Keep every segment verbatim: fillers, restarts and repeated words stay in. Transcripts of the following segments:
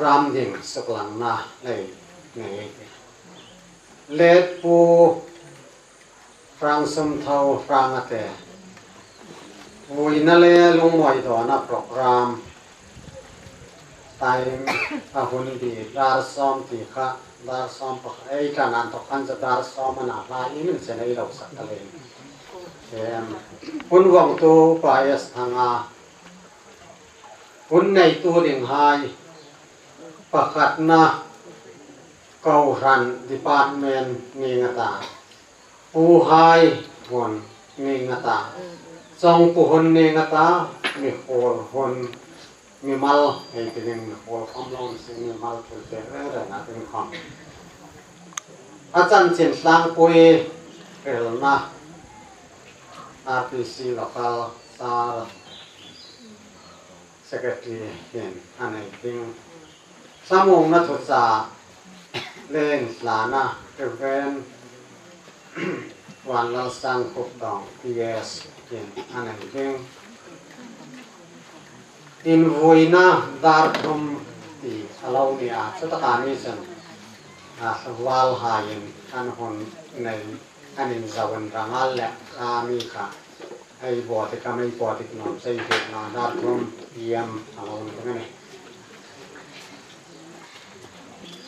Ram ding suklangna lei nei. Let Pu Hrang Sum Tho Hrangate, vuina le lungmawi dawna program time a hun bi dar sawm ti kha, dar sawm pakhat, ei tlan an tawk khan chu dar sawm a na hla i min chen ei lo sak ta lei. Em, hun vawngtu Pa S Thanga, hun neitu dinghai, pakhatna, kohran department ni nga ta, puhai hun ni nga ta, chawngpu hun ni nga ta, mihawl hun, mimal, ei ti ding mihawl khom lo ni si, mimal thil te re re na ding khom. A chanchin tlangpui relna R P C local sar secretary hin a nei ding. Samuongna thucha le inhlana Reverend Vanlalsang Khuptawng P S hin a nei ding. Invuina dar thum ti a lo ni a, chutaka ni chen, a, hla val haiin an hun nei, an inzau an rangal le a mi kha ei bawtik, a mi bawtik nuom sei hi na dar thum P M a lo ni ding a nih.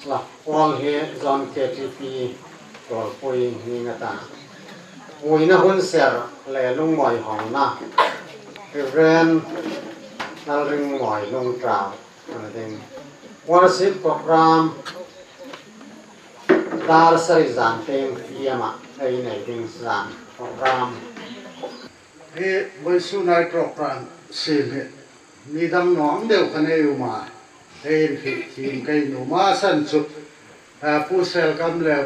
La, Paul hi John K T P Tawlpui ni nga ta. Vuina hun ser le lungmawi hawngna Reverend Lalringmawi Lungtau a ni ding. Worship program dar sari zan teng P M a ei nei ding zan program. Hi vawisun ei program siem hi mi dang naw ang deu kha nei um a, ei inhrietthiem ka nuom a, san chu, a, Pu Selkam le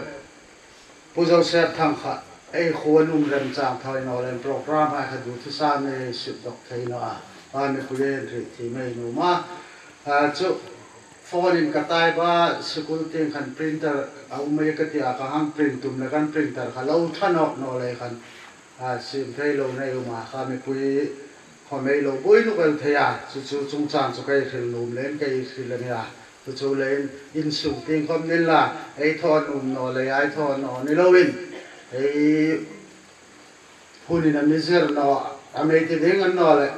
Pu Joseph Thang kha ei khuo an um remchang thei naw leiin program hai kha duthusam ei sukdawk thei naw a, a, mipui ei inhrietthiem ei nuom a, a, chu phone-in ka type a, school tieng khan printer a um ei ka ti a, ka hang print tum le kan printer kha lo ṭha nawk naw lei khan, a, siem thei lo nei um a, kha mipui khom ei lo buoi nuk el thei a, chu chu chungchang chu ka hril nuom leiin ka hril a nih a, chu chu leiin insung tieng khom ni la, ei thaw nuom naw lei, ei thaw naw ni loin, ei hunin a mi zir naw, a mi ti ding a ni naw leh,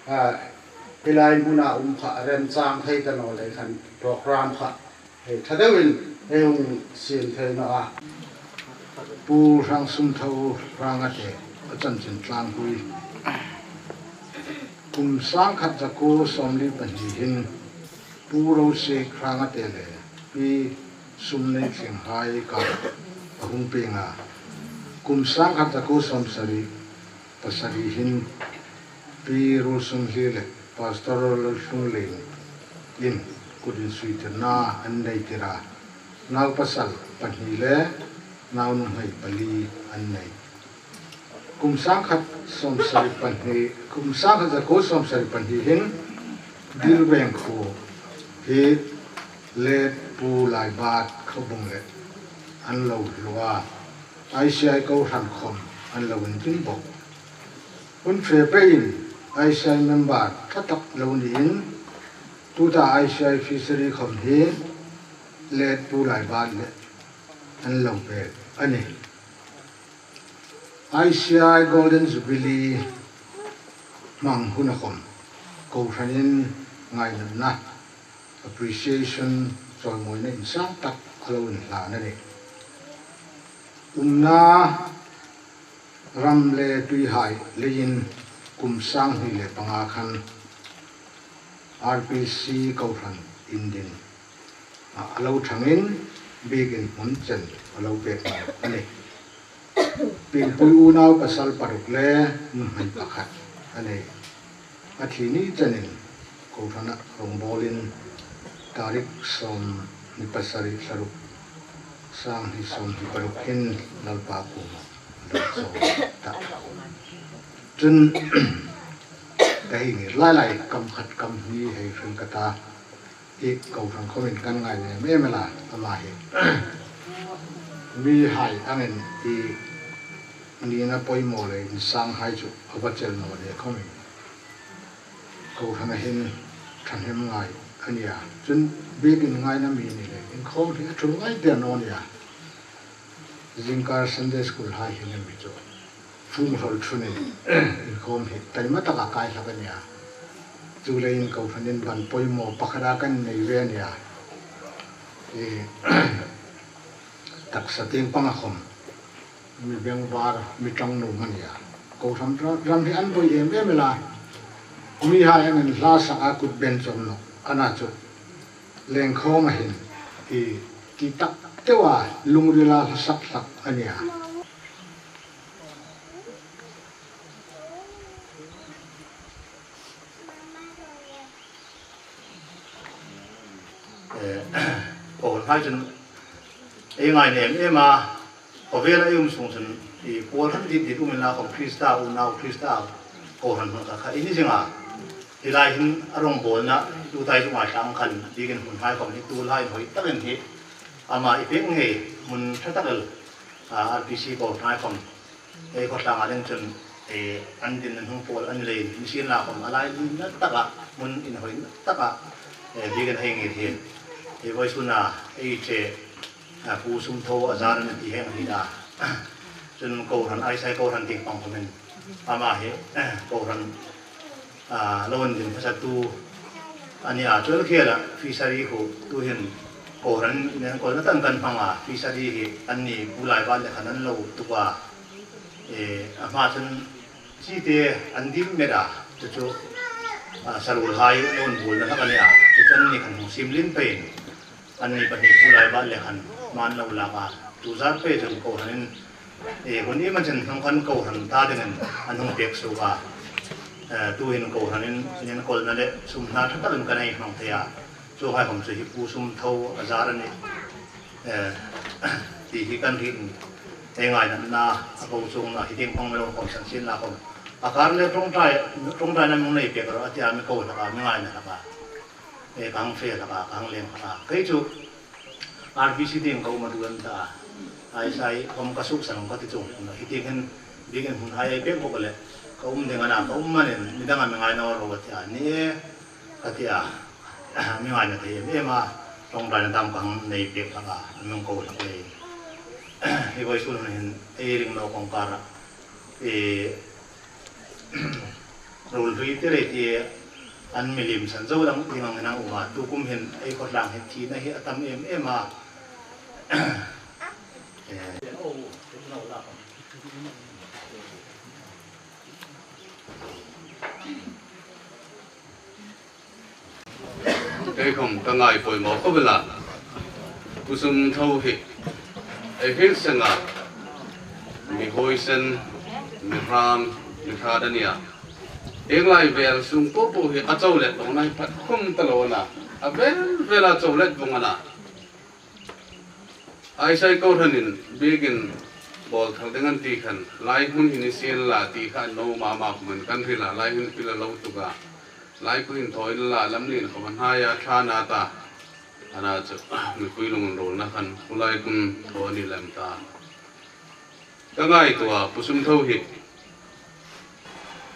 a, hi lai hmuna um kha remchang thei ta naw lei khan program kha hei ṭha deuin ei hung siem thei naw a. Pu Hrangsumtho Hrangate, a chanchin tlangpui. Kum sangkhat zakuo sawmli pahni hin Pu Rosek Hrangate le Pi Sumneitlinghai kar a hung pieng a. Kum sangkhat zakuo sawmsari pasari hin Pi Rulsumhli le Pastor Lalthlunglien in kut insuitirna an nei tir a, nau pasal pahni le nau nuhmei pali an nei. Kum sangkhat sawmsari pahni, kum sangkhat zakuo sawmsari pahni hin Dilveng khuo hi le Pu Laibat Khobung le an lo hluo a, I C I kohran khom an lo inring bawk. Hun fe peiin I C I member ṭha tak lo niin, tuta I C I Fishery khom hi le Pu Laibat le an lo pek a nih. I C I Golden Jubilee hmang huna khom kohranin ngainatna, appreciation, chawimawina insang tak a lo inhlan a nih. Umna ram le tuihai leiin kum sanghni le panga khan R P C kohran indin a lo ṭhangin biekin hmun chen a lo pek naw a nih. Piengpui unau pasal paruk le nuhmei pakhat a nei. A thi ni chenin kohrana rawngbawlin tarik sawmhni pasari thla ruk, sanghni sawmhni paruk hin Lalpa kuoma a lo chawi ta. Chun, ka hei ngir lai lai kam khat kam hni hei hril ka ta. Hi kohran khomin kan ngai em em a la, ama hi mihai angin hi nina poimaw le insanghai chu a va chel naw le khomin kohrana hin ṭhahnem ngai a A nia, chun biekin ngaina mi ni le, inkhawm hi a ṭul ngai der naw nia. Zingkar Sunday School hai hi ni mi chu. Fung hol ṭhunin, inkhawm hi taima taka kai hlak a nia. Chuleiin kohranin ban poimaw pakhata kan nei ve a nia. I, taksa tieng panga khawm. Mi bengvar, mi ṭang nuom a nia. Kohran ra-, ram hi an boi em em el a. Mihai an inhla sak a kut ben chawm naw. Ana chu lengkhawm a hin i ti tak deu a lungrila hla sak hlak a nia. Eh, kohranhai chun ei ngaina em em a, khawvela ei um sung chun, i pawl hran dit dit um inla khawm Krista unau, Krista kohran hmang kha kha i ni zing a. Hi lai hin a rawngbawlna, tuta zuk ngaithla ang khan, biekin hmunhai khawm ni, tulai inhawi takin hi, ama i pek ngei hmun ṭha tak el, a, R B C kohranhai khawm, ei khawtlanga ding chun, eh, an din an hung pawl a ni leiin, nisienlakhawm a lai lina taka, hmun inhawina taka, eh, biekin hei ngir hi. Eh, vawisuna ei che, a, Pu Sumtho a zar a ni ti hi a ni a. Chun kohran, Aisai kohran tieng pang khawmin, ama hi, kohran, a, lo indin hmasatu a nia, chu khela fishery khu tuhin kohran inenkolna tan kan hmang a, fishery hi anni Pu Laibat le khan an lo tuk a. E, a hma chun chite an dim met a, chu chu, a, saruolhai lo inbulna hlak a nia, chu chu anni khan hung siem lien peiin anni pahni Pu Laibat le khan hma an lo lak a, chu zar pei chun kohranin, e, hun iemani chun hnung khan kohran ta dingin an hung pek suok a. E, tuhin kohranin inenkolna le sum hna ṭha takin kan hei hmang thei a. Chuonghai khawm chu hi Pu Sumtho a zar a nih, e, ti hi kan hriet in, ei ngaina a, a ko chuongna hi tieng pang mi lo khawm san sien la khawm. A kar le ṭawngṭai, ṭawngṭaina mi nei pek rawh a ti a, mi ko hlak a, mi ngaina hlak a. E, ka hang fe hlak a, ka hang leng hlak a. Kei chu R B C tieng ka um a ṭul an ta a. Aisai khawm ka suksan ka ti chuong hi tieng hin biekin hmunhai ei pek bawk le. Ka um ding a na, ka um manin midang a mi ngai naw ro a ti a. Ni e, ka ti a. Mi ngaina thei em em a, ṭawngṭaina dam ka hang nei pek hlak a, a mi ko hlak le. Hi vawisun hun hin ei ring naw kawngkara, e, ruolhlu te le ti an mi limsan zo ding ang ding ang hin a um a, tukum hin ei khawtlang hin thina hi a tam em em a. Eh. Kei khawm ka ngai poimaw khawp el a. Pu Sumtho hi ei hriet seng a, mi huoisen, mi hram, mi hrat a nia. Hieng lai vel sung po po hi a cho let vong a na, hi phat khum ta lo a na. A vel vel a cho let vong a na. Aisai kohranin biekin bawl thar ding an ti khan, lai hmun hi ni sien la ti kha no ma ma khawmin kan hril a, lai hmun pil a lo tuk a. Lai khu hin thaw inla, lamlien khawm a hnai a, ṭha a na ta. A na chu, mipui lunginruolna khan, khu lai khun thaw a ni lem ta. Ka ngaituo a, Pu Sumtho hi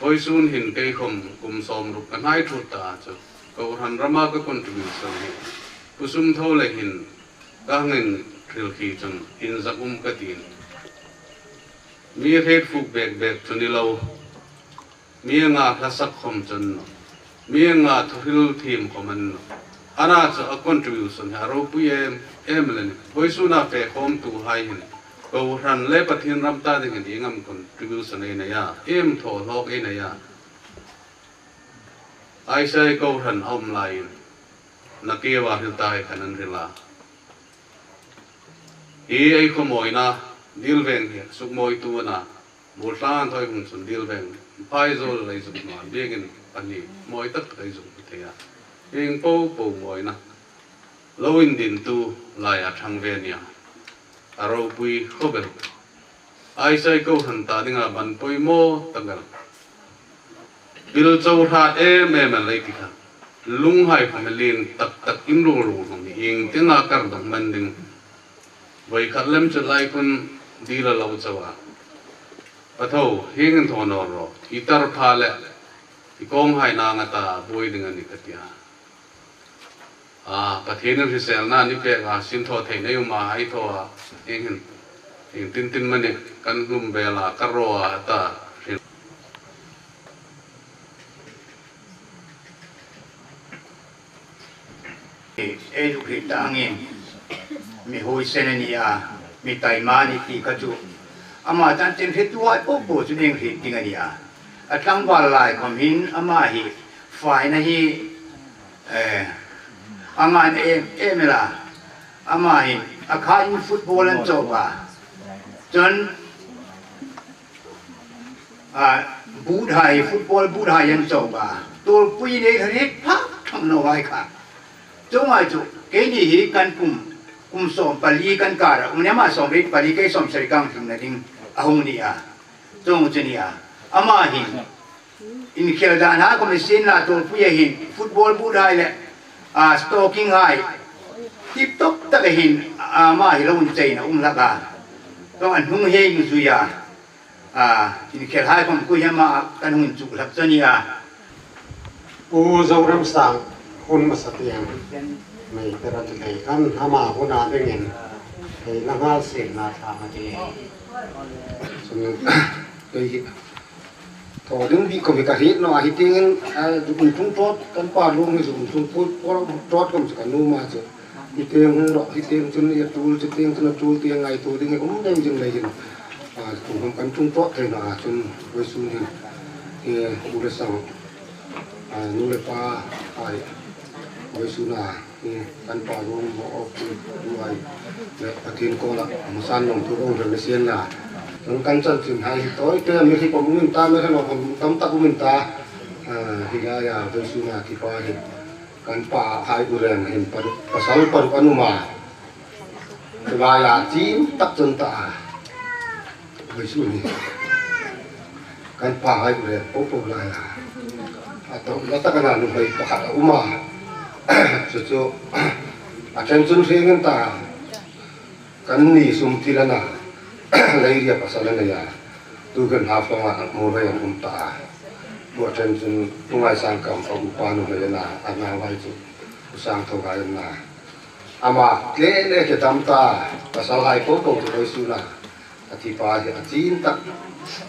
vawisun hin kei khawm kum sawmruk ka hnai thut ta chu, kohran rama ka contribution hi Pu Sumtho le hin ka hang inhril khi chun inzak um ka ti. Mi hriet fuk bek bek chu ni lo. Mi anga hla sak khawm chu a ni naw. Mi anga thuhril thiem khawm a ni naw. A na chu a contribution hi a ropui em em el a nih. Vawisuna fe khawmtuhai hin kohran le Pathien ram ta dingin ieng am contribution ei nei a, ieng thaw hlawk ei nei a. Aisai kohran a um laiin, nakie a hril ta hai khan an hril a. Hi ei khaw mawina, Dilveng hi suk mawitu a na. Murthlan thawi hung chun Dilveng, phai zawl lei zuk hma, biekin pahni mawi tak tak ei zuk hmu thei a. Hieng po po mawina lo indintu laia ṭhang ve a nia. A ropui khawp el. Aisai kohran ta dinga ban poimaw tak el. Pil cho hrat em em el ei ti kha. Lunghai khawm a lien tak tak in rul rul hmang ni, ieng tienga kar dawng man ding. Voi khat lem chu lai khun dil a lo cho a. Pa tho, hieng hin thaw naw rawh, i tar pha le i kawnghai nang a ta buoi ding a nih ka ti a. A, Pathienin hriselna ni pek a, sin thaw thei nei um a, ei thaw a, ieng hin, ieng tin tin mani kan hlum bel a, ka ro a, ta, hril. Ei zuk hril ta angin, mi huoisen a ni a, mi taima ni ti kha chu, ama tan tin hriettuhai po po chun ieng hril ding a ni a. A tlangval lai khom hin ama hi faina hi, eh, a ngai em em el a. Ama hin a kha in football an chawk a. Chun, a, boot hai, football boot hai an chawk a. Tuolpui nei hriet phak thang naw hai kha. Chuong ang chu, keini hi kan kum, kum sawm pali kan kar a um, ama sawmriet pali, kei sawmsari ka hung tlungna ding a hung ni a. Chuong chu ni a. Ama hin, inkhel dan hai khom ni sien la, Tuolpui a hin football boot hai le, a, stocking hai, tip top tak a hin, a, ama hi lo incheina um hlak a. Chuong a hnung hi inzui a. A, inkhel hai khom kha ama kan hung inchuk hlak chu ni a. Pu Zoremsang hun hmasa tieng mei tera ti lei khan ama huna dingin hei la nghal sien na thang a ti. Chun, kei hi thaw ding bik khom hi ka hriet naw a, hi tiengin, a, zuk tlung tawt, kan pa ruong hi zuk tlung tawt, tawt, tawt khom chu ka nuom a chu. Hi tieng hung rawh, hi tieng chun a tul, chu tieng chun a tul, tieng ngaituo ding hi um deu zing leiin, a, kum hung kan tlung tawt thei naw a, chun vawisun hin, e, u le sang, a, nu le pa hai, vawisun a, e, kan pa ruong hmaw awk chu, tu hai, le Pathien kuoma hmasan nawm thu kan hril ni sien la. Chun kan chanchin hai hi tawite, mi hri khom um in ta, mi hre naw khom tam tak um in ta, a, hi laia vawisun a thi pa hi. Kan pa hai u reng hin paruk, pasal paruk an um a. Chu laia chin tak chun ta a. Vawisun hi. Kan pa hai u reng po po laia. A tawpna tak a nuhmei pakhat a um a. Chu chu. A ṭhen chun hre ngei ta. Kan ni sum thil a na, Leiria pasal a nei a, tu khan Haflong-a Muolhoi an um ta a. Pu a ṭhen chun Pu Ngaisangkam pa upa nuhmei a na, a nauhai chu Pu Sangthohai an na. Ama tle le khe dam ta, pasalhai po po chu vawisun a, a thi pa hi a chin tak,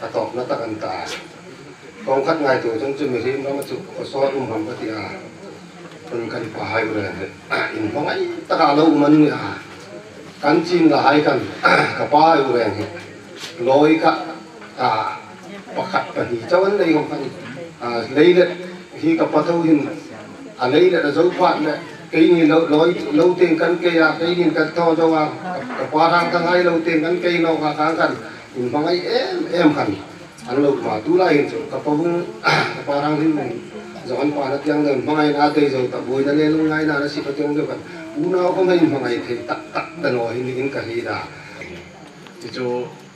a tawpna tak an ta. Kawng khat ngaituo chun chu mihriem rama chu khawsawt um hmang ka ti a. Chun kan pa hai u reng hi inhmangai taka lo um an ni a. Kan chin la hai khan ka pa hai u reng hi lawi kha, a, pakhat pahni chau an nei khom khan, a, leilet hi ka pa tho hin a leilet a zo phat le keini lo, lawi, lo tieng kan kei a, keini kan thaw zo a, ka, ka pa Rangthanghai lo tieng kan kei nawk a, khan khan inhmangai em em khan. An lo ma tu lai hin chu ka pa vung, ka pa rang hin vung. Zo an pa na tiang den hmangai na tei zo ta buoina le lungngaina na si pa tiang zo kan. Unau khom hin hmangai thei tak tak ta naw hin in ka hriet a. Chu chu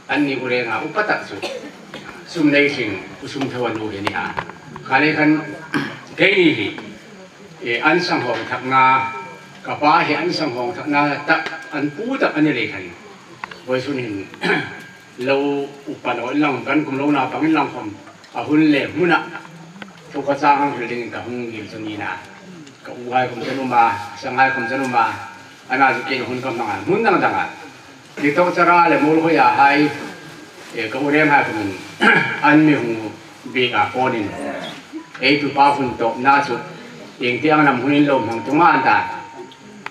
an ni u renga upa tak chu. Sum nei hring, u sum thaw a nu hi ni a. Kha le khan keini hi, e, an sanghawng thakna, ka pa hi an sanghawng thakna tak an pu tak a ni lei khan. Vawisun hin lo upa lo inlang kan kum lo na pang inlang khom a hun le hmuna thu ka chang hang hril dingin ka hung ngir chu ni na. Ka u hai khom chu an um a, sanghai khom chu an um a, ana chu kei hun ka hmang a, hmun dang dang a. Ni tawk chara le Muolhoi a hai, e, ka u reng hai khomin an mi hung bik a pawnin. Ei tu pa hun tawpna chu, ieng tieng nam hunin lo hmang tung an ta.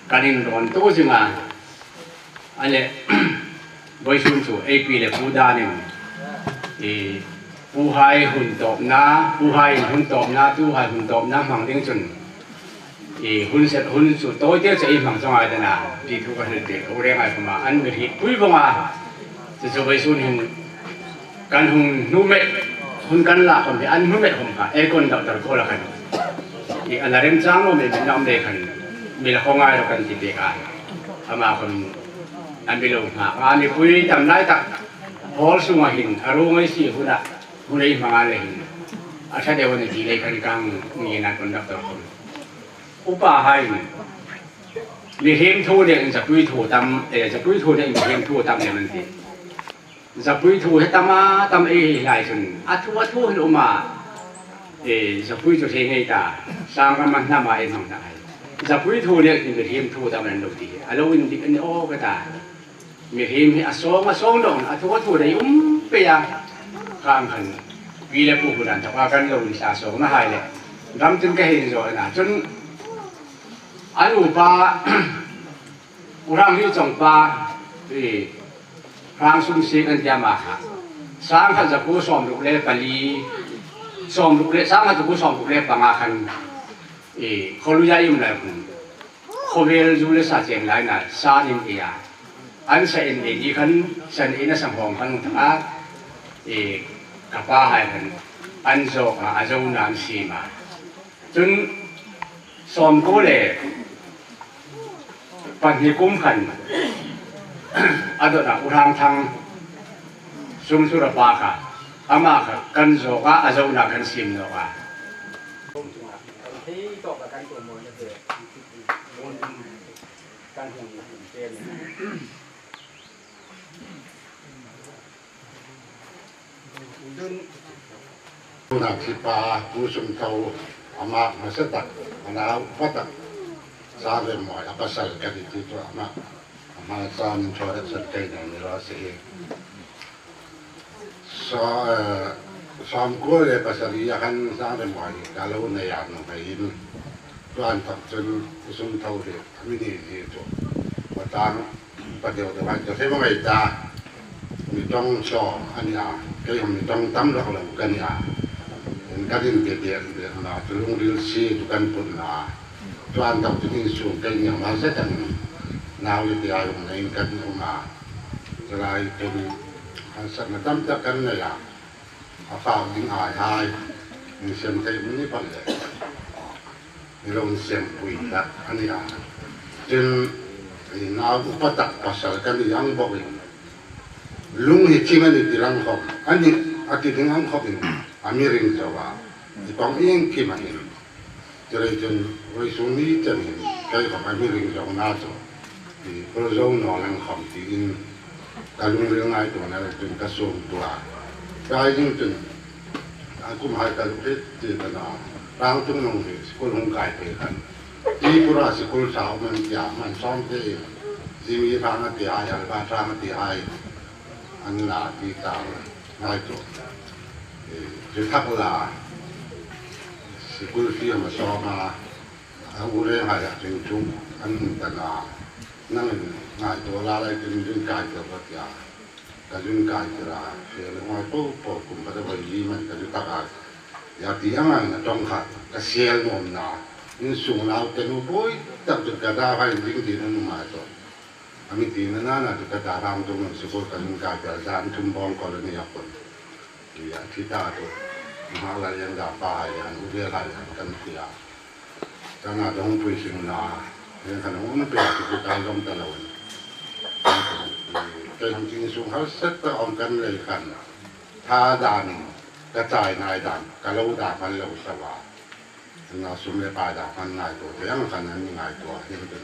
Kan inrawn tu zing a. A le, vawisun chu, ei pi le pu danin, i, pu hai hun tawpna, pu hai hun tawpna, tu hai hun tawpna hmang ding chun, i, hun set, hun chu tawite chu ei hmang chu ngai dena, ti thu ka hril tir, ka u reng hai khoma, an mi hrietpui vong a. Chu chu vawisun hin, kan hung hnu met, hun kan la khom hi an hnu met khom kha, ei conductor khaw la khan. I, a la remchang lo mi, mi nam le khan, mi la khaw ngai lo kan ti pek a. Ama khom, an mi lo hma. A mipui tam lai tak, hall sunga hin, a ruong ei si huna, hun ei hmang a le hin. A ṭha deu a ni ti le khan kang, ni na conductor khom. Upa hai, mihriem thu le, in zapui thu tam, e, zapui thu le, mihriem thu tam le man ti. Zapui thu hi tam a tam ei hi lai chun, a thu a thu hin um a, e, zapui chu hre ngei ta, sang ka man hnam a ei hmang ta hai. Zapui thu le mihriem thu dam an lo ti. A lo indik a ni aw ka ta. Mihriem hi a sawng, a sawng dawng, a thu, a thu dai um pei a. Khang khan pi le pu hu dan ta ka kan lo ni sa sawng na hai le. Ram tin ka hin zo na. Chun a lu pa, U Rang Ri Chong pa, i, Rang Sum Sik an tia ma kha. Sang khat zakuo sawmruk le pali, sawmruk le, sang khat zakuo sawmruk le panga khan, i, Khawluia i um lai hun. Khawvel zu le sa cheng lai na, sa ning i a. An sa en le ni khan, sa en a sa hawng khan ta a. I, ka pa hai khan, an zo a, a zo nan si ma. Chun sawmkuo le pahni kum khan a dawtna U Rang Thang Sum Sura pa kha, ama kha kan zo a, a zo na kan sim naw a. Tuna khi pa Pu Sum Tho, ama hmasa tak, a nau pa tak, Sangremmawia pasal ka ti ti chu ama, ama Sangremmawia pasal ka ni lo si. Sa, eh, sawmkuo le pasari a khan Sangremmawia ka lo nei a, nuhmei in. Chuong tak chun Pu Sum Tho hi a mi ni zie chu. Patang, pa deu deu hai chu hre ngai ta. Mi tawng sawm a ni a, kei mi tawng tam rak lo ka ni a. In ka din ke dia dia na chu lungril si chu kan put na. Chuong tak chun insung kei ni ma sa tan. Nau le tia um na in kan um a. Chu lai chun harsatna tam tak kan nei a. A fak ding ai hai, insem thei mi ni pan le. Ni lo insempuina a ni a. Tin, i nau upa tak pasal ka ni ang bawk in. Lung hi thing a ni ti lang khawm. A ni, a ti ding ang khawm in. A mi ring zo a. I kawng iengkim a hin. Chuleiin chun, vawisun ni chen hin, kei khawm a mi ring zo na chu, i, kul zo naw lang khawm tiin, ka lungril ngaituona chun ka sawm tua. Kai ding chun, a kum hai ka lu hret ti ka na, Rangtung nung hi, school hung kai pei khan. Tripura school sa man tia, man sawm te, Zimi Rang a ti hai, Alba Rang a ti hai, an la ti ta, ngai chu. E, chu thak la, school fee ma sawm a, a u le ngai a ching chung an ta na. Nang ngaituo la lai tin ring kai ka tia. Ka ring kai tira, se le ngai po po kum ka da bai li man ka ring ta ka. Ya ti ang ang na tawng kha, ka sel nuom na. Insung nau te nu boi, tak tu ka da bai ring ti na nu ma to. A mi ti na na na tu ka da ram tu man school ka ring kai tira, dan thum bawng colony a pun. Tia, thi ta tu. Mah la yang da pa hai an, u le la yang kan tia. Ka na dong pui sing na. Yen kan hung pe a tu ka dong ta lo. Kei hung tin sung har set ta om kan lei kan. Tha da ning. Ka chai nai dan. Ka lo da kan lo sa wa. Na sum le pai da kan ngai to. Te ang kan an ngai to. Yen kan.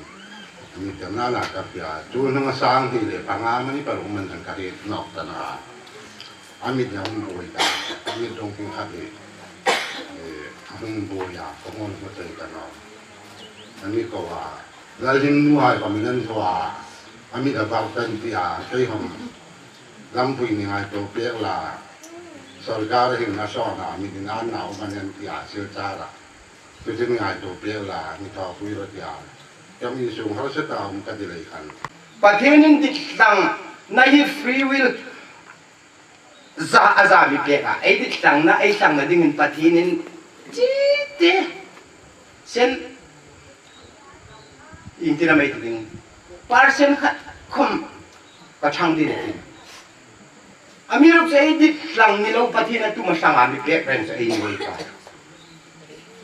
Ni te na na ka pia. Tu nang sang hi le panga mani pa lo man kan ka ri nok ta na. A mit a hung buoi ta, a mit dong ping khat hi, eh, a hung buoi a, ka hung hmu thei ta naw. A mi ko a, Lalhing nu hai ka min an thaw a, a mit a vak kan ti a, kei hawm lampui ni ngaituo pek la, sawrkar hin a sawn a, mit in an nau man an ti a, Silchar a. Chu chu ni ngaituo pek la, ni thaw pui ro ti a. Kei mi sung har se ta um ka ti lei khan. Pathienin dit tlang na hi free will za a za mi pek a, ei dit tlangna, ei tlangna dingin Pathienin chi te sen in ti na mei ti ding. Percent khat khawm ka chang ding ti. Amiruokchu ei dit tlang ni lo Pathien a tum a sang a mi pek reng chu ei ni ei ka.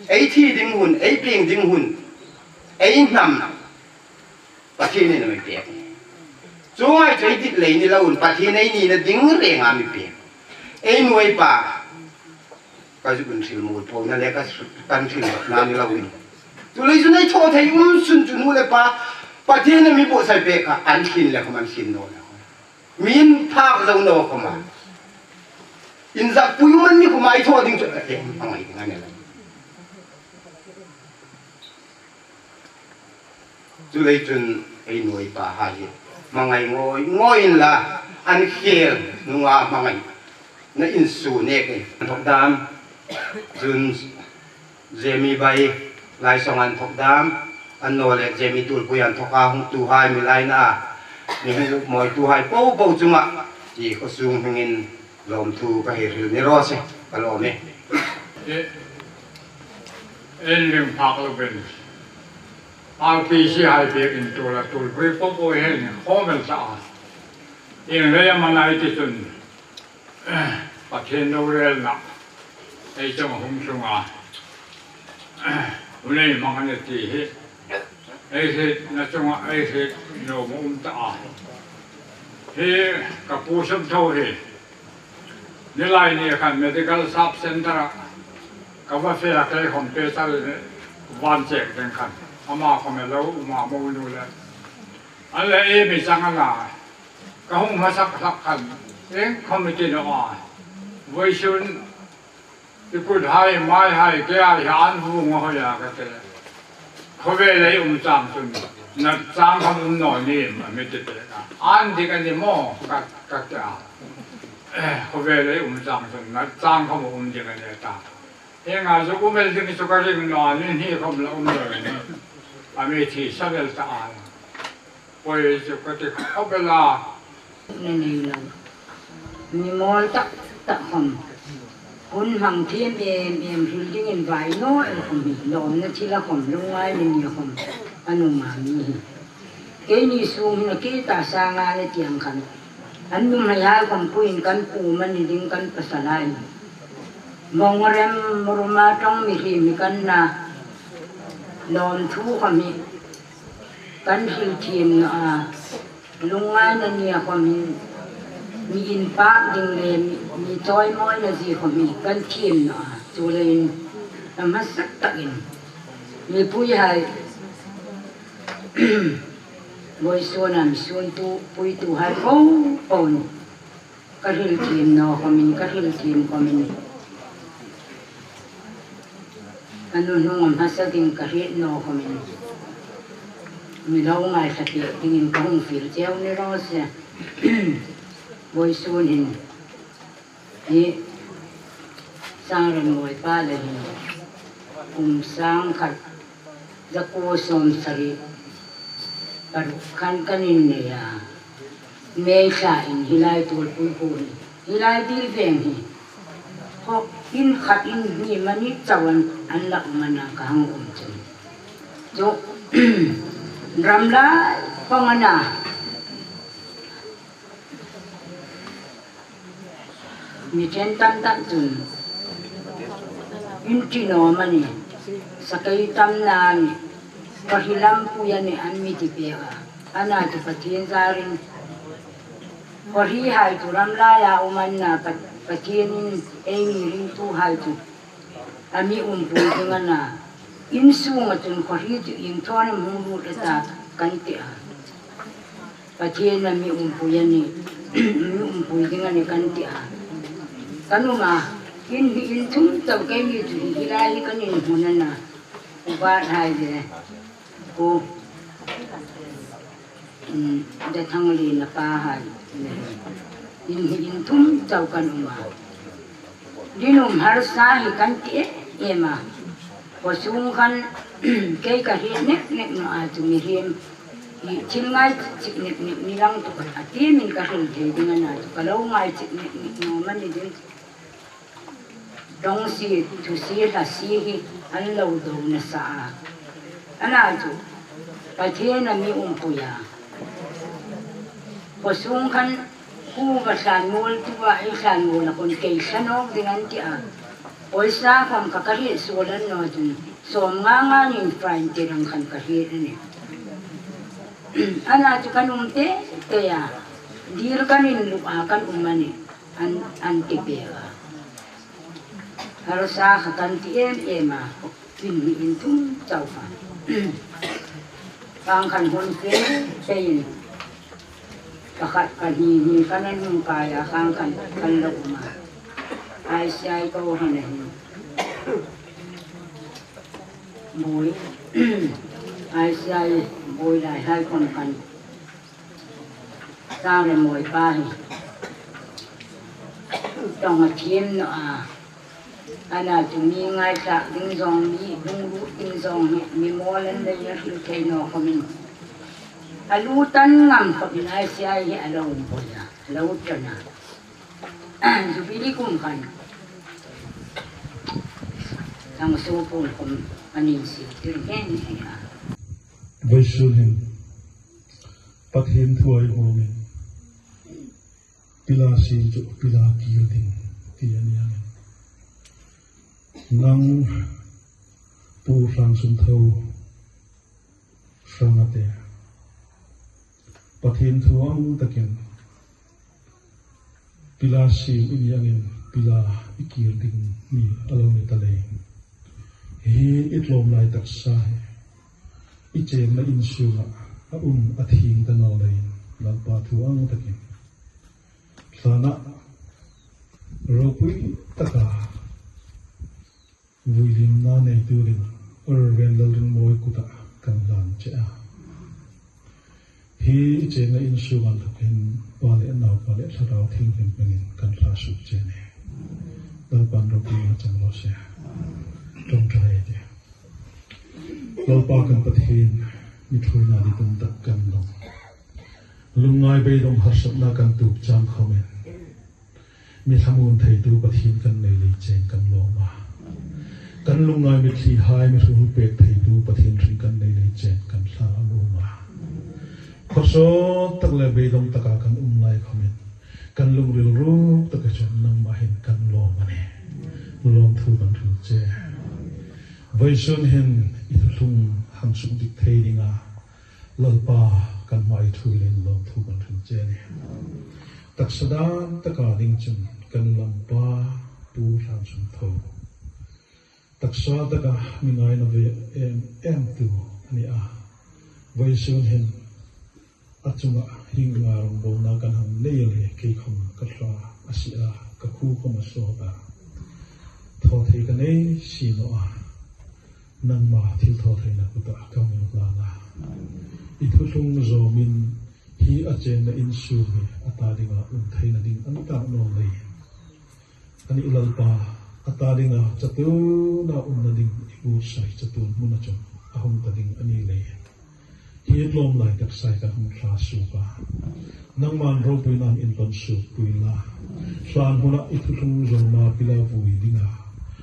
Ei thi ding hun, ei pieng ding hun, ei hnam Pathienin a mi pek. Chuong ai chu ei dit lei ni loin Pathien ei nina ding renga mi pek. Ei nu ei pa, ka zuk in thil muol phona le ka su-, kan thil na ni loin. Chu lei chu nei thaw thei um sun chu nu le pa, Pathien a mi buotsai pek kha, an thlin le khawm an thlin naw le. Min phak zo naw khawma. Inzak pui um an ni khawma ei thaw ding chu ka thleng a ngai ding a ni lo. Chuleiin chun ei nuoi pahai hi hmangai ngawi ngawi inla, an khel hnunga hmangaina insuo nekin an thawk dam. Chun Zemi bai lai song an thawk dam, annawleh Zemi Tuolpui an thawk a, hungtuhai mi laina a, mi hung upmawituhai popo chunga i khawsung hmingin lawmthu ka hei hril ni raw se, ka lawm e. E, en ring phak lo ben. RPC hai biekin Tuol a Tuolpui popo hian inkhawm el ta a. Ieng leia man ai ti chun, Pathien lo relna ei chunga hung tlung a, hun ei hmang a ni ti hi ei hrietna chunga ei hriet nuom a um ta a. Hi ka pu Sumtho hi, nilai ni khan medical sub center-a ka va fe a, kei khawm pe chal van chek ding khan ama khawm a lo um a, mo nu le an le e mi chang a na, ka hung hmasak hlak khan, eng khawm i ti naw a, vawisun i kuthai, maihai, kei ai hi an hung a hoi a ka ti. Khawvel ei um chang chun nat chang khawm um naw ni em a mi ti pek a. An dik a ni maw ka, ka ti a. Khawvel ei um chang chun nat chang khawm um dik a ni ta. Hieng ang chu um el ding chu ka ring naw a, ni hni khawm la um naw ni. A mi thi sa vel ta a. Poi chu ka ti khawp el a. Na nei lo. Mi mawl tak tak khawm, hun hmang thiem em em hril dingin vai naw el khawm hi, lawmna thila khawm, lungngaina nia khawm an um a mi hi. Keini sung hin a kei ta sanga le tiang khan, an nuhmeihai khawm puiin kan pu mani ding kan pasal a in. Mawng rem ruma ṭawng mihriem hi kan na, lawmthu khawm hi kan hril thiem naw a, lungngaina nia khawm hin mi inpak ding le mi, mi chawimawina zie khawm hi kan thiem naw a, chuleiin a hmasa takin mipuihai, vawisuna mi suntu puituhai popo ka hril thiem naw khawmin, ka hril thiem khawmin, ka nuhnung a hmasa ding ka hriet naw khawmin, mi lo ngaithla pek dingin ka hung fiel cheu ni raw se. Vawisun hin hi Sangremmawi pa le hin kum sangkhat zakuo sawmsari paruk khan kan innei a. May thlain hi lai Tuolpui hun, hi lai Bilveng hi, khaw in khat in hni mani chauh an, an la um a na ka hang um chun. Chu, ram lai khawng a na. Mi ṭhen tam tak chun in ṭi naw mani, sakei tam na ni, khawhri lampui a ni an mi ti pek a. A na chu Pathien zarin, khawhrihai chu ram laia um an na, Pa-, Pathienin ei mi ringtuhai chu a mi umpui ding a na. In sunga chun khawhri chu ieng thawn am hung lut a ta kan ti a. Pathien a mi umpui a ni, mi umpui ding a ni kan ti a. Kan um a, in hi in thum chau, keini chu hi lai hi kan inhmun a na. Ubat hai le, ko, um, Dathangli na pa hai le, in hi in thum chau kan um a. Rinum harsa hi kan ti em em a. Khawsung khan kei ka hriet nek nek naw a chu mihriem hi thil ngai chik nek nek ni lang tu khan a tiemin ka hril thei ding a na chu ka lo ngai chik nek nek naw mani ding. Ṭawngsie, thusie, hlasie hi an lo do nasa a. A na chu Pathien a mi umpui a. Khawsung khan khu va hlan mual tu a, ei hlan mual a kon kei hla nawk ding an ti a. Pawisa khawm kha ka hriet suol an naw chun, sawm nga nga nin fine ti rang khan ka hriet a ni. A na chu kan um te te a, dil kan inluh a kan um a ni, an, an ti pek a. Harsa kha kan ti em em a. In hi in thum chau kha. Khang khan hun fe fe in. Pakhat pahni hni khan an hung kai a, khang khan kan lo um a. I C I ko hin a hin. Bui. I C I Voi lai hai khom khan. Sang le moi pa hi. Tong a thiem naw a. Ana chu mi ngaithlak ding zong, mi lungrut ding zong hi, mi mawl an lei a hil thei naw khomin. A lu tan ngam khomin I C I hi a lo um poi a, a lo ṭan a. Jubilee kum khan. Thangsuo pun khom an insiet tir ngei ngei a. Vawisun hin Pathien thu ei hmangin, pila siem chu pila kir ding ti a ni angin. Nang Pu Hrangsumtho Hrangate, Pathien thu ang takin pila siem i ni angin pila i kir ding ni a lo ni ta leiin, hi i tlawm lai taksa hi i chenna in sunga a um a thieng ta naw leiin, Lalpa thu ang takin thlana ropui taka vuilimna nei turin Reverend Lalringmawi kuta kan hlan che a. Hi i chenna in sunga inthokin Pa le Naupa le Thlarau Thienghlim hmingin kan hla suk che a nih. Lalpan ropuina chang raw se. Ṭawngṭai ei tih. Lalpa kan Pathien, mi ṭhuoina ditum tak kan lawm. Lungngai beidong harsatna kan tuok chang khomin, mi thlamuon theitu Pathien kan nei lei chen kan lawm a. Kan lungngai mitthlihai mi hruhul pek theitu Pathien hring kan nei lei chen kan hla a lawm a. Khawsawt tak le beidong taka kan um lai khomin, kan lungril ruk taka chun nangma hin kan lawm a nih. Lawmthu kan hril che. Vawisun hin i thuthlung hang suk dik thei dinga Lalpa, kan hmaa i ṭhuoi leiin lawmthu kan hril che a nih. Taksa dan taka ding chun kan lampa Pu Hrangsumtho, taksa taka mi ngaina ve em em tu a ni a. Vawisun hin a chunga hieng anga rawngbawlna kan hang nei a, kei khom ka hla a sie a, ka khuo khom a sawt a. Thaw thei ka nei si naw a. Nangma thilthawtheina kuta ka hung hlan a. I thuthlung zawmin hi a chenna in sung hi a ta dinga um theina ding a ni tak naw leiin, a nih Lalpa, a ta dinga chatuona umna ding i buotsai chatuon hmuna chun a hung ta ding a ni leiin, hi tlawm lai taksa hi kan hung hla suk a. Nangman ropuina in inpawn sukpui la. Hlan hmuna i thuthlung zawma pila vui dinga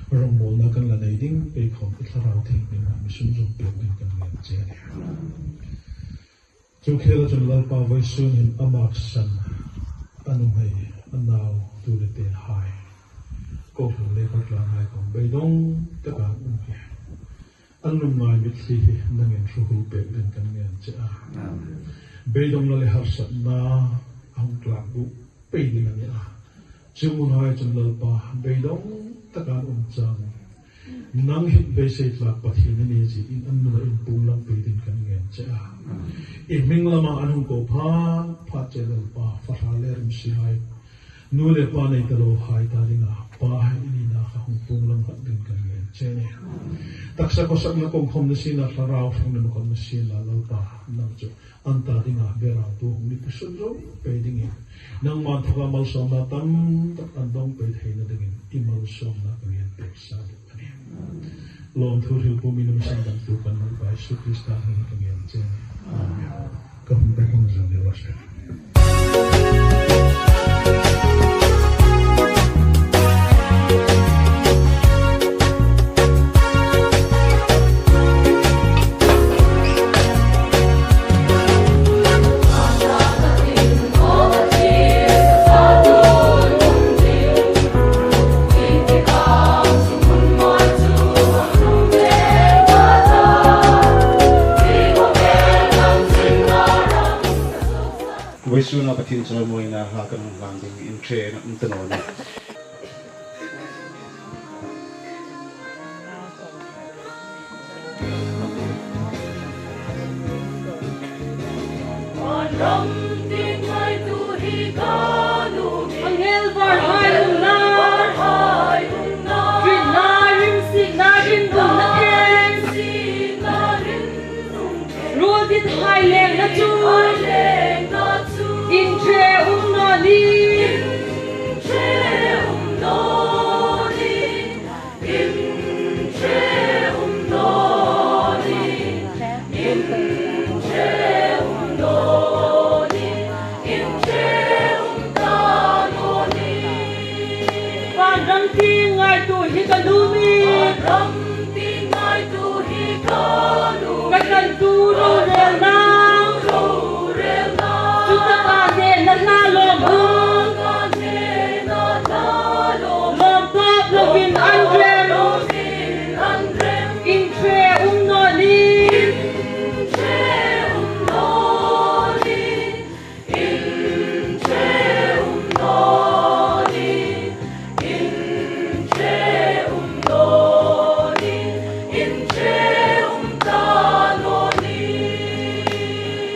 rawngbawlna kan la nei ding pei khom i Thlarau Thienghlim hmingin mi sunzawm pek dingin kan ngen che a nih. Chu khela chun Lalpa, vawisun hin a maksan a nuhmei, a nau, tu le tehai, kohran le khawtlang hai khom beidong taka um hi, an lungngai mitthli hi nangin hruhul pek dingin kan ngen che a. Amen. Beidongna le harsatna a hung tlak buoi pei ding a ni a. Chu hmunhai chun Lalpa, beidong taka an um chang, nang hi beisei tlak Pathien i ni chiein an nuna inpuong lang pei dingin kan ngen che a. I hming lama an hung ko phat phat chun Lalpa, fahra le rimsihai, nu le pa nei ta lohai ta dinga Pa hai i nina kha hung puong lang hlak dingin kan ngen che a nih. Taksa khawsakna kawng khom ni sienla, Thlarau Thienghlim kawng ni sienla, Lalpa, nang chu an ta dinga beraltu hung mi sunzawm pei dingin, nangman inthoka malsawmna tam tak an dong pei theina dingin i malsawmna kan ngen pek sa ding a nih. Lawmthu hriltu mi nun sandamtu kan Lalpa Isu Krista hmingin kan ngen che a nih. Amen. Ka hung pek hung zong ni lo se. Vawisuna Pathien chawimawina hla kan hung hlan ding in ṭhe na um ta naw nih. Anghel varhai umna, rinna, rimsikna, rinumna, ruol dit Hai lengna chu. Inṭhe um naw ni. Vanram tieng ngaituo hi ka nuom ie. Ka ṭantu rorelna. Chutaka hnena hla lawm u. Lawm tawp lovin an rem. Inṭhe um naw ni.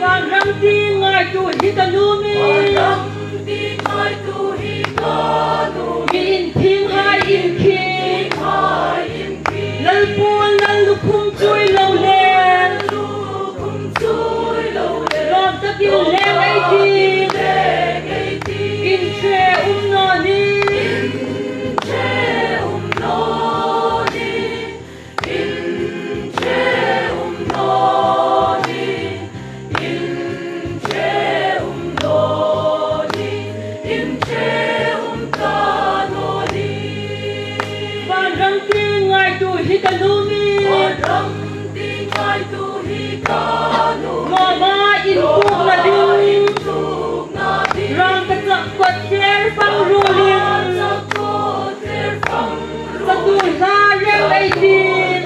Vanram tieng ngaituo hi ka nuom ie. Mi inthienghai inkhing. Lalpa, Lalpa, lukhum chuoi lo le. Lawm takin leng ei tih. Inṭhe um naw ni. Vanram tieng ngaituo hi ka nuom ie. Lawma inpukna ding. Rangkachak kawtthler fang ruolin. Chatuon hla rem ei tih.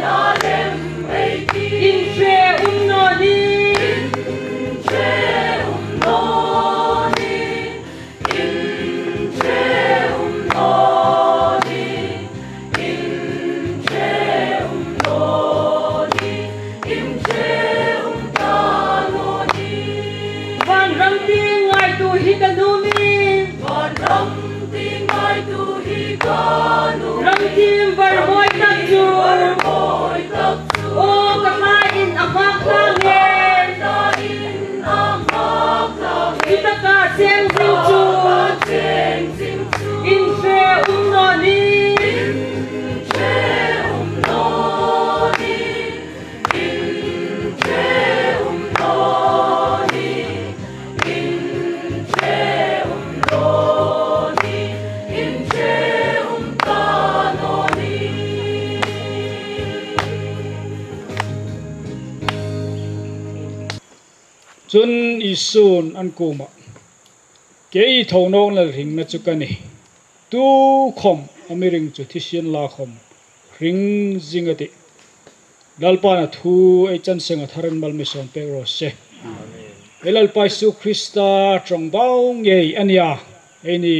Inṭhe um naw ni. Vanram tieng ngaituo hi ka nuom ie. Ram tieng var mawi tak chu. Aw ka hmain a hmang tlang e. Chutaka seng zing chu. Inṭhe um naw ni. Chun Isu'n an kuomah, "Kei hi thonawkna le hringna chu ka nih. Tukhawm a mi ring chu thisen la khawm hring zing a tih." Lalpa'n a thu ei chan senga tharin mal mi sawm pek raw se. Ei Lalpa Isu Krista ṭawngbau ngei a nia. Eini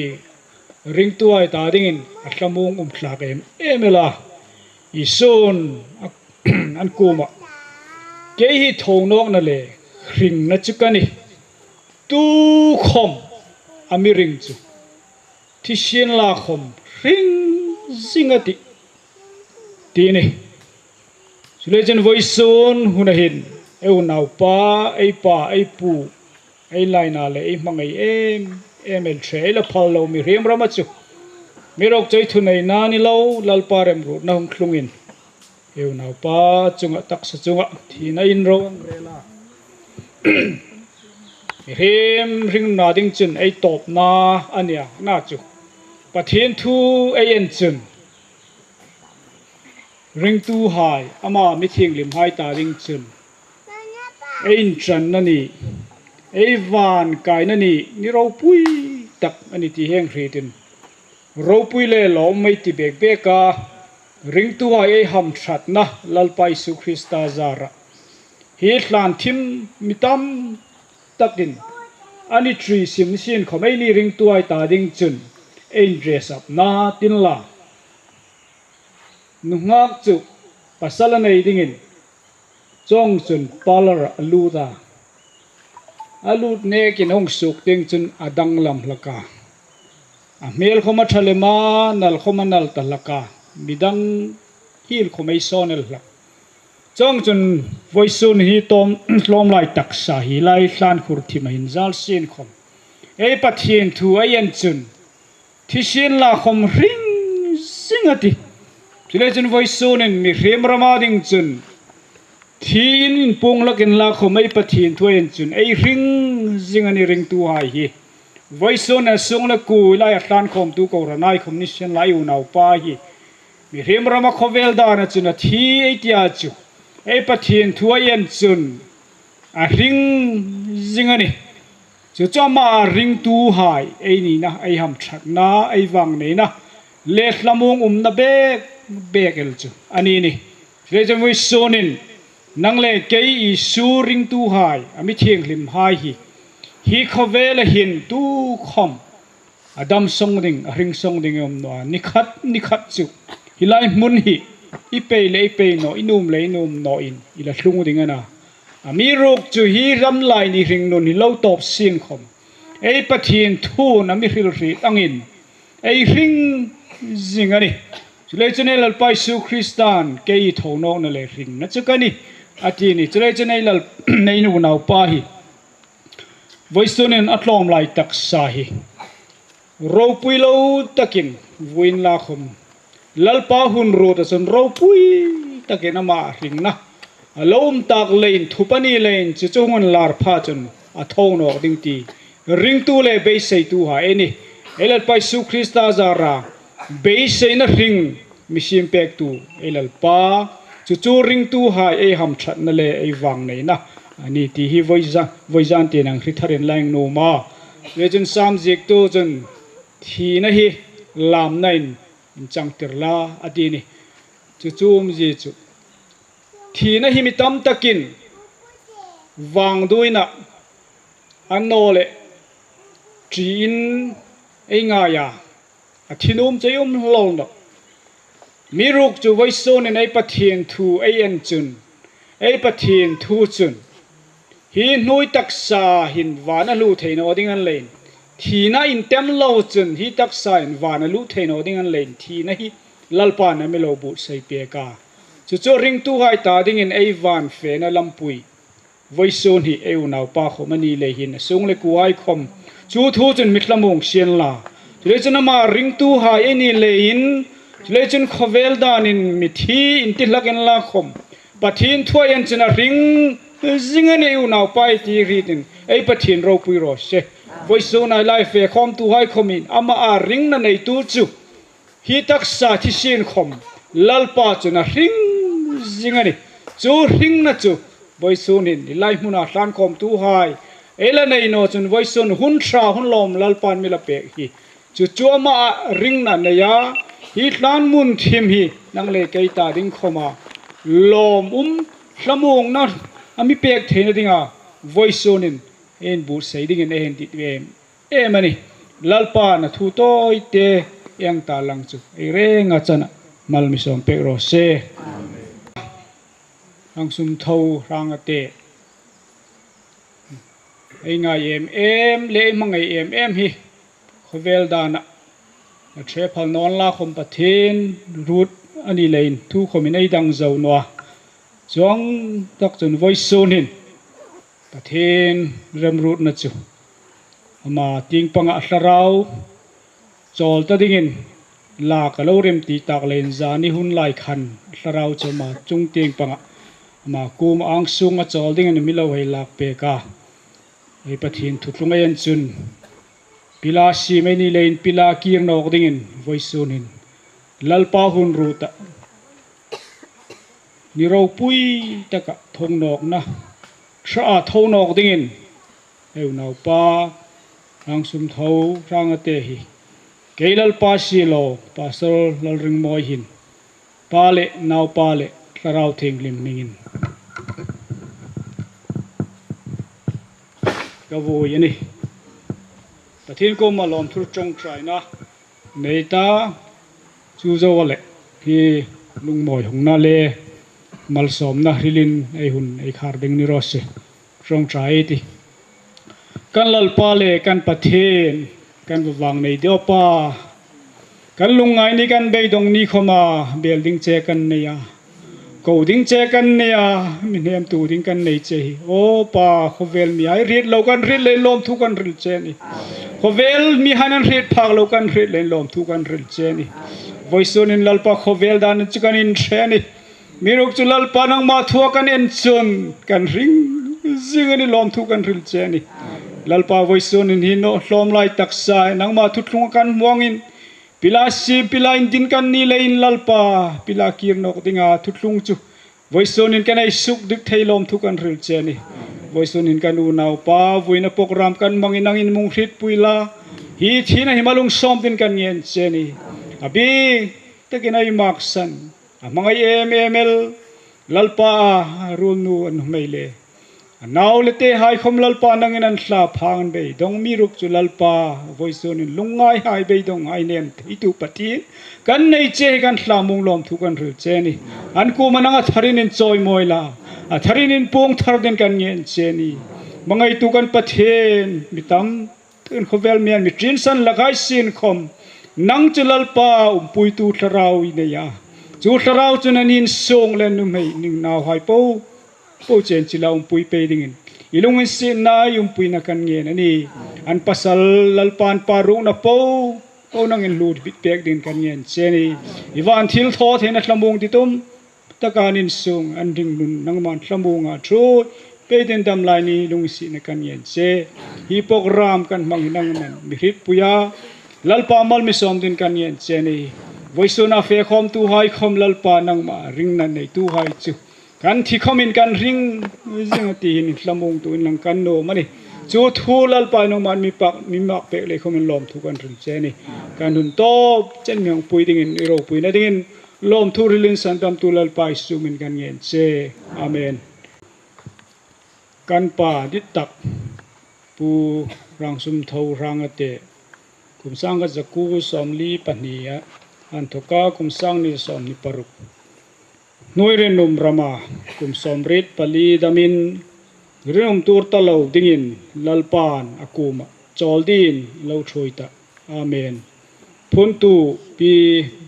ringtuhai ta dingin a thlamuong um thlak em em el a. Isu'n a, an kuomah, "Kei hi thonawkna le hringna chu ka nih. Tukhawm a mi ring chu thisen la khawm hring zing a tih," ti a nih. Chuleiin vawisun huna hin ei unaupa, ei pa, ei pu, ei laina le ei hmangai em em el ṭhe, ei la phal lo mihriem rama chu mi rawk choi thuneina ni lo, Lalpa remruotna hung tlungin ei unaupa chunga, taksa chunga thina inro ang rel a. Mihriem hringnuna ding chun ei tawpna a nia, a na chu Pathien thu ei en chun ringtuhai, ama mi thienghlimhai ta ding chun ei inṭanna ni, ei van kaina ni, ni ropui tak a ni ti hang hriet in, ropui le lawm ei ti bek bek a, ringtuhai ei hamṭhatna Lalpa Isu Krista zara hi tlan thim mi tam takin a ni ṭi sim sin khawm eini ringtuhai ta ding chun ei inrel sap na tin la. Nunghak chu pasal a nei dingin chawng chun parlour a lut a. A lut nekin hung suok ding chun a danglam hlak a. A hmel khawm a ṭha lem a, nal khawm a nal ta hlak a. Midang hiel khawm ei sawn el hlak. Chuongchun vawisun hi tawm, tlawm lai taksa hi lai tlan khur thima hin zal sien khom, ei Pathien thu ei en chun thi sien la khom hring zing a tih. Chuleiin chun vawisunin mihriem rama ding chun thi in inpuong hlak inla khom ei Pathien thu ei en chun ei hring zing a nih ringtuhai hi. Vawisun a sung le kuo lai a tlan khawmtu kohranhai khom ni sien la, ei unaupa hi mihriem rama khawvel dana chun a thi ei tia chu ei Pathien thu ei en chun a hring zing a nih. Chu chu ama ringtuhai ei nina, ei hamṭhatna, ei vangneina le thlamuong umna bek bek el chu a ni nih. Chuleiin chun vawisunin nang le kei Isu ringtuhai, a mi thienghlimhai hi, hi khawvela hin tukhom a dam sawng ding, a hring sawng ding um naw a, ni khat ni khat chu hi lai hmun hi i pei le i pei naw, i nuom le i nuom nawin i la tlung ding a na. Amiruokchu hi ram lai ni hringnun hi lo tawp sien khom ei Pathien thuin a mi hril hriet angin ei hring zing a nih. Chuleiin chun ei Lalpa Isu Kristan, "Kei thonawkna le hringna chu ka nih," a ti a nih. Chuleiin chun ei Lal, ei unaupa hi vawisunin a tlawm lai taksa hi ropui lo takin vui inla khom, Lalpa hun ruota chun ropui takin ama hringna a lo um tak leiin, thup a ni leiin chu chu hung inlar pha chun a thonawk ding ti ringtu le beiseituhai ei nih. Ei Lalpa Isu Krista zara beiseina hring mi siem pektu ei Lalpa, chu chu ringtuhai ei hamṭhatna le ei vangneina a nih ti hi vawizan, vawizan tieng ang hre tharin la hang nuom a. Chuleiin chun Sam ziektu chun, "Thina hi lamnain inchangtir la," a ti a nih. Chu chu umzie chu thina hi mi tam takin vangduoina, annawleh ṭiin ei ngai a, a thi nuom chu ei um hlak nawh. Amiruokchu vawisunin ei Pathien thu ei en chun, ei Pathien thu chun hi hnuoi taksa hin vana hluo thei naw ding a ni leiin, thina intem lo chun hi taksa hin vana hluo thei naw ding a ni leiin, thina hi Lalpan a mi lo buotsai pek a. Chu chu ringtuhai ta dingin ei van fena lampui vawisun hi ei unaupa khom a ni lei hin a sung le kuohai khom chu thu chun mi thlamuong sien la. Chuleiin chun ama ringtuhai ei ni leiin, chuleiin chun khawvel danin mithi inti hlak inla khom Pathien thu ei en chun a hring zing a nih ei unaupa, ei ti hrietin ei Pathien ropui raw se. Vawisun a lai fe khawmtuhai khomin ama a ringna neitu chu hi taksa thi sien khom Lalpa chun a hring zing a nih. Chu hringna chu vawisunin hi lai hmuna tlan khawmtuhai ei la nei naw chun vawisun hun ṭha hun lawm Lalpan mi la pek hi, chu chu ama a ringna nei a, hi tlan hmun thim hi nang le kei ta ding khoma lawmum thlamuongna a mi pek theina dinga vawisunin ei inbuotsai dingin ei hang dit em em a nih. Lalpan a thu tawite ei ta lang chu ei renga chana mal mi sawm pek raw se. Rangsumtho Hrangate, ei ngai em em le ei hmangai em em hi khawvel dana a ṭhe phal naw inla khom Pathien ruot a ni leiin thu khomin ei dang zo naw a. Chuong tak chun vawisunin Pathien remruotna chu ama tieng panga thlarau chawl ta dingin lak a lo remti tak leiin zani hun lai khan thlarau chu ama chung tieng panga, ama kuoma angsung a chawl dingin mi lo hei lak pek a. Ei Pathien thu tlung ei en chun pila siem ei ni leiin pila kir nawk dingin vawisunin Lalpa hun ruota ni ropui taka thonawkna ṭhaa tho nawk dingin ei unaupa Rangsumtho Hrangate hi kei Lalpa silo Pastor Lalringmawi hin Pa le Naupa le Thlarau Thienghlim hmingin ka vui a nih. Pathien kuoma lawmthu ṭawngṭaina nei ta, chu zo a le hi lungmawi hungna le malsawmna hrilin ei hun ei khar ding ni raw se. Ṭawngṭai ei tih. Kan Lalpa le kan Pathien, kan va vang nei deu Pa, kan lungngai ni kan beidong ni khoma bel ding che kan nei a. ko ding che kan nei a, mi hnemtu ding kan nei che hi. Aw Pa, khawvel mihai hriet lo kan hriet leiin lawmthu kan hril che a nih. Khawvel mihai'n an hriet phak lo kan hriet leiin lawmthu kan hril che a nih. Vawisunin Lalpa khawvel dan chu kan inhre a nih. Amiruokchu Lalpa nangma thua kan en chun kan ring zing a nih, lawmthu kan hril che a nih. Lalpa vawisunin hi naw hlawm lai taksa nangma thuthlung kan hmuangin pila siem, pila indin kan ni leiin Lalpa, pila kir nawk dinga thuthlung chu vawisunin kan ei suk dik thei lawmthu kan hril che a nih. Vawisunin kan unaupa vuina program kan hmangin nangin mi hrietpui la. Hi thina hi malung sawm dingin kan ngen che a nih. A bik takin ei maksan, a hmangai em em el Lalpa, a ruolnu a nuhmei le a nau le tehai khawm Lalpa nangin an thla phang beidong, amiruokchu Lalpa vawisunin lungngaihai beidonghai nem theitu Pathien kan nei che hi kan thlamuong lawmthu kan hril che a nih. An kuoma nang a tharin inchawimawi la, a tharin inpuong thar dingin kan ngen che a nih. Hmangaitu kan Pathien, mi tam takin khawvel mihai mi ṭinsan lakhai sien khawm nang chu Lalpa umpuitu thlarau i nei a. Chu thlarau chun an insung le nuhmei, an nauhai po po chen chila umpui pei dingin i lunginsietna, i umpuina kan ngen a nih. An pasal Lalpa, an pa ruokna po po nangin hlut bit pek dingin kan ngen che a nih. I van thilthawtheina thlamuong ditum taka an insung, an ringnun nangman thlamuonga ṭhuoi pei dingin damlai ni lunginsietna kan ngen che. Hi program kan hmang hi nangman mi hrietpui a, Lalpa mal mi sawm dingin kan ngen che a nih. Vawisuna fe khawmtuhai khawm Lalpa nangma ringna neituhai chu kan thi khawmin kan ring zing a ti hin thlamuongtu inlang kan nuom a nih. Chu thu Lalpa nangman mi pak, mi mak pek lei khawmin lawmthu kan hril che a nih. Kan hun tawp chen mi hang pui dingin, i ropuina dingin lawmthu hrilin sandamtu Lalpa Isu hmingin kan ngen che. Amen. Kan pa dit tak Pu Rangsumtho Rangate, kum sangkhat zakuo sawmli pahni a, a inthoka kum sanghni sawmhni paruk. Hnuoi rinum rama kum sawmriet pali damin rinum tuor ta lo dingin Lalpan a kuoma chawl dingin lo ṭhuoi ta. Amen. Phuntu Pi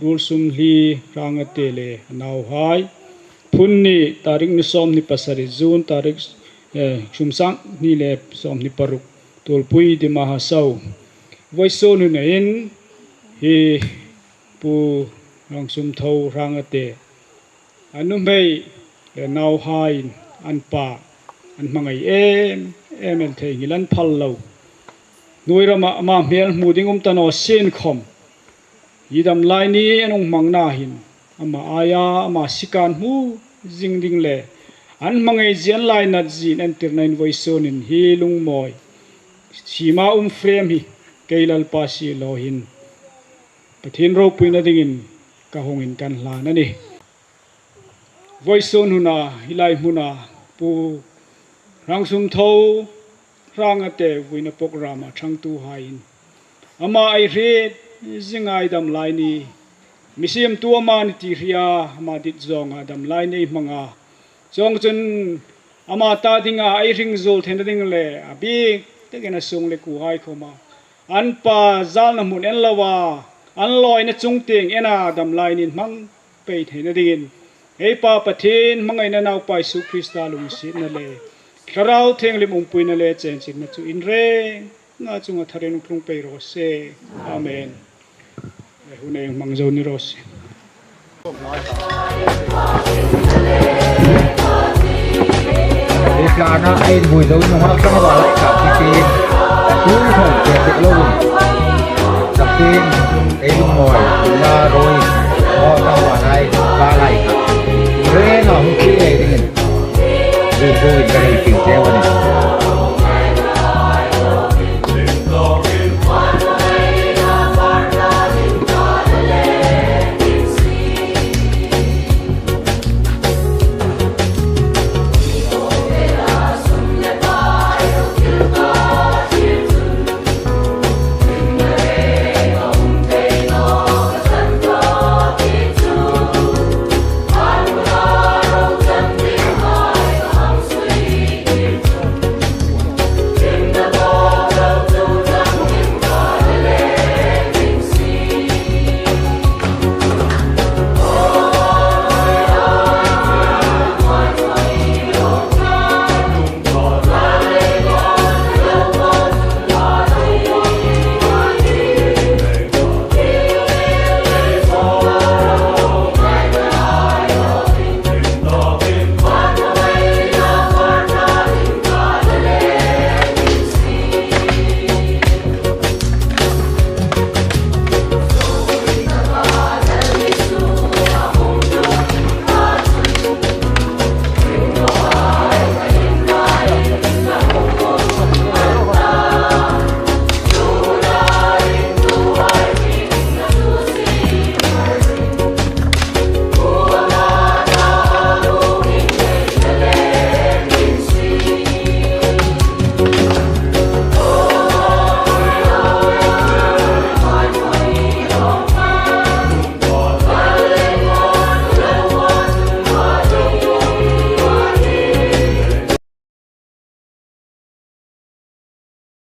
Ruolsumhli Rangate le a nauhai. Phun ni tarik ni sawmhni pasari June tarik, eh, kum sanghni le sawmhni paruk. Tuolpui Dima Hasao. Vawisun hun hin hi Pu Rangsumtho Rangate a nuhmei le nauhaiin an pa an hmangai em em el thei nghil an phal lo. Hnuoi rama ama hmel hmu ding um ta naw sien khawm, hi damlai ni an hung hmangna hin ama aia, ama sikan hmu zing ding le an hmangai zie, an lainat zie entirnain vawisunin hi lungmawi sima um frame hi kei Lalpa siehlaw hin Pathien ropuina dingin ka hungin kan hlan a nih. Vawisun huna, hi lai hmuna Pu Rangsumtho Rangate vuina program a ṭhangtuhaiin ama ei hriet zinga ei damlai ni, mi siemtu ama ni ti hria, ama dit zawnga damlai ni ei hmang a. Chuongchun ama ta dinga ei hring zuol theina ding le a bik takin a sung le kuohai khawma an pa zalna hmun en loa, an lawina chungtieng ena damlai ni hmang pei theina dingin ei Pa Pathien hmangaina, Naupa Isu Krista lunginsietna le Thlarau Thienghlim umpuina le chenchilna chu in renga chunga tharin hung tlung pei raw se. Amen. Hun ei hmang zo ni raw se. Ei tlana ei vui zo ni hmang tlanga va lai ka ti ti. Tu hmang ke ti lo. Ka ti ei lungmawi na roi. Aw, ka va lai, va lai ka. Renga hung ti ei dingin. Vui vui ka hei ti te wa ni.